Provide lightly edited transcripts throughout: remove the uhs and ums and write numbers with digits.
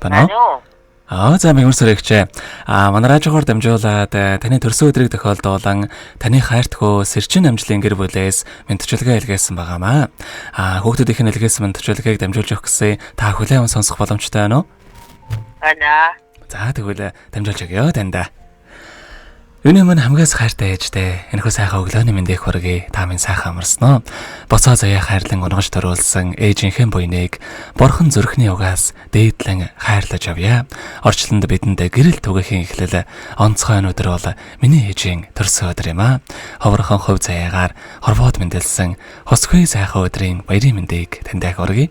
Байна уу? Аа за мягмар сүрэгч. Аа манай радиогоор дамжуулаад таны төрсөн өдрийг тохиолдуулан таны хайрт хөө Сэрчин амжилтын гэр бүлээс мэдчилгээ илгээсэн байгаамаа. Аа хүүхдүүдийнх нь илгээсэн мэдчилгээг дамжуулж өгөх гэсэн та хүлээн аван сонсох боломжтой байна уу? Байна. За тэгвэл дамжуулж өгье танд. Үүний өмнө хамгаас хайртай ээжтэй энэхүү сайхан өглөөний мэндийг хүргэе. Та минь сайхан амарсан уу? Боцоо заяа хайрлан унгаж төрүүлсэн ээжийнхээ буйныг бурхан зүрхний угаас дээдлэн хайрлаж авъя. Орчлонд бидэнд гэрэл түгээхийн эхлэл онцгой өнөдөр бол миний ээжийн төрсөн өдөр юм аа. Ховорхон хувь заяагаар хорвоод мэндэлсэн хосгүй сайхан өдрийн баярын мэндийг танд хүргэе.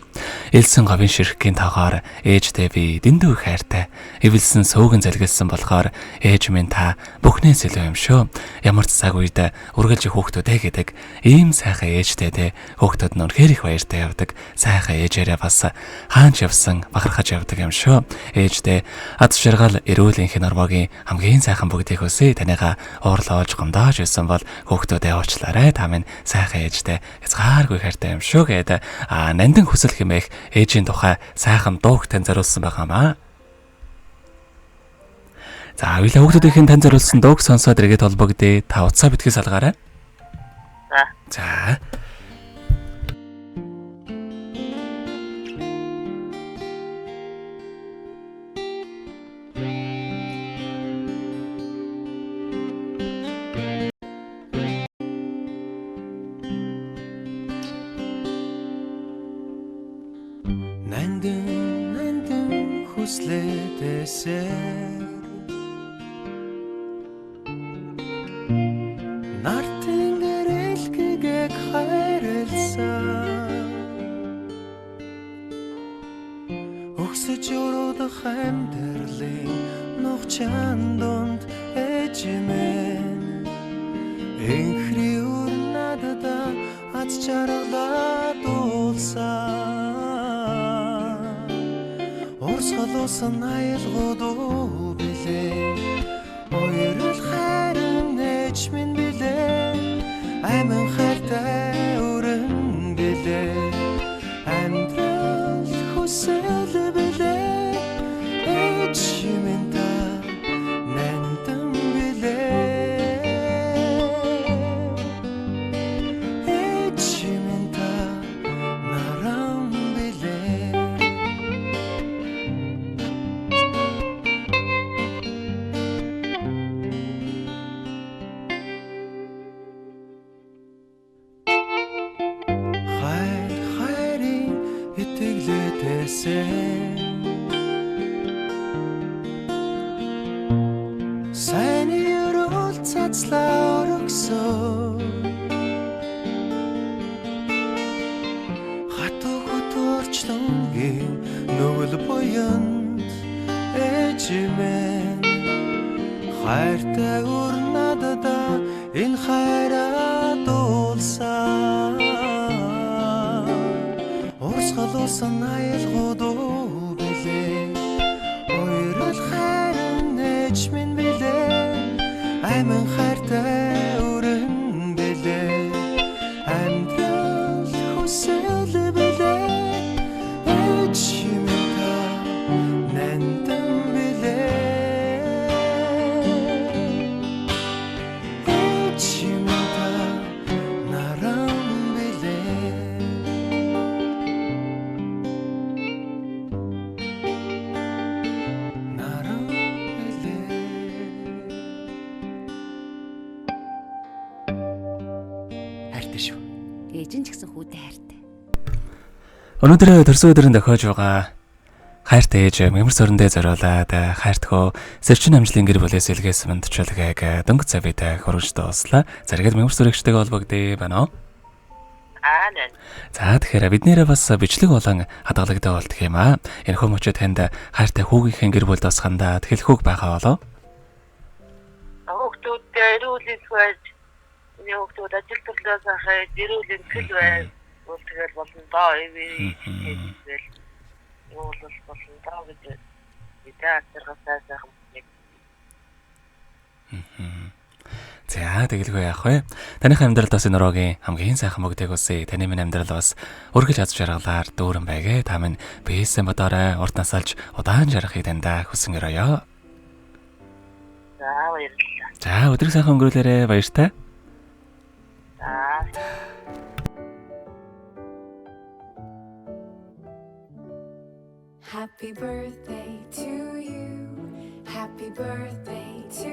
Элсэн говийн ширхгийн тоогоор ээжтэй би дэндүү хайртай. Эвэлсэн сөөгөн залгилсан болохоор ээж минь та бүхнээс илүү юм шүү. Ямар ч цаг үед үргэлж хүүхдүүдээ гэдэг ийм сайхан ээжтэй те хүүхдүүд нь үнэхээр их баяртай явдаг. Сайхан ээжээрээ бас хаанч явсан бахархаж явдаг юм шүү. Ээжтэй ад жаргал эрүүл энхийн нормогийн хамгийн сайхан бүгдийг хүсье. Таныгаа уурлааж гомдоож байсан бол хүүхдүүдээ уучлаарай. Та минь сайхан ээжтэй хязгааргүй хайртай юм шүү гэдэг нандин хүсэл хэмээх ээжийн тухай сайхан дууг тань зориулсан байгаамаа. За үеэ хүүхдүүдийн тань зориулсан дууг сонсоод эргээд холбогдъё. Та утсаа битгий салгаарай. За. За. Нандин нандин хүслээтэсээ Нартын гэрэлгээг хайрлсан Өгсөж өрөдөх амьдралын нухчан дунд ээж минь Энхри үр надад аз жаргалаа дуулсан Урсгалуусан аялгууд билээ Уярл хайрын ээж минь билээ Амин хайртай өрн билээ Амьдрал хүсэл билээ Ээж минь та нандин билээ Ээж минь та наран билээ Хайр хайрын итгэлээтэсээ Сайн өрөөл цацлаа өргөсөн Хатуу хөтөрчлөнгийн нүгэл буянд ээж минь Хайртай үр надад энэ хайраа дуулсан Урсгалуусан аялгууд билээ Уярл хайрын ээж минь билээ Амин хайртай өрн билээ Амьдрал хүсэл билээ Ээж минь та нандин билээ Ээж минь та наран билээ Наран билээ Хайртай шүү. Ээж нь ч гэсэн хүүдээ хайртай. Өнөөдөр төрсөн өдрийн тохиож байгаа хайртай ээж мягмар сөрөндөө зориулаад хайрт хөө Сэрчин амжилтын гэр бүлээс илгээсэн мэдчилгээг дөнгөж цавид хөргөж дууслаа. Заргээд мягмар сүрэгчтэйг холбогдъё байна уу? Аа нэн. За тэгэхээр бид нэрээ бас бичлэг болон хадгалагдаа болдох юм аа. Энэ хүмүүчээ танд хайртай хүүгийнхээ гэр бүлд бас хандаад хэлэх үг байгаа болов? Хүүхдүүдтэй эрүүл энх байж миний хүүхдүүд ажил төрлөө сайхан эрүүл энхэл бай. Бол тэгэл болно доо тэгэл юу бол болно доо гэж мэдээ азаргасаа сайхан нэг. За тэгэлгүй яах вэ? Таных амьдралд бас энэ ураагийн хамгийн сайхан бүгдийг үсье. Таны минь амьдрал бас өргөж аз жаргалаар дүүрэн байгээ. Та минь биесэн бодоорой. Урт насалж удаан жаргахыг таньда хүсэн өрөөё. За баярлалаа. За өдрийг сайхан өнгөрүүлээрэй. Баяртай. За. Happy birthday to you. Happy birthday to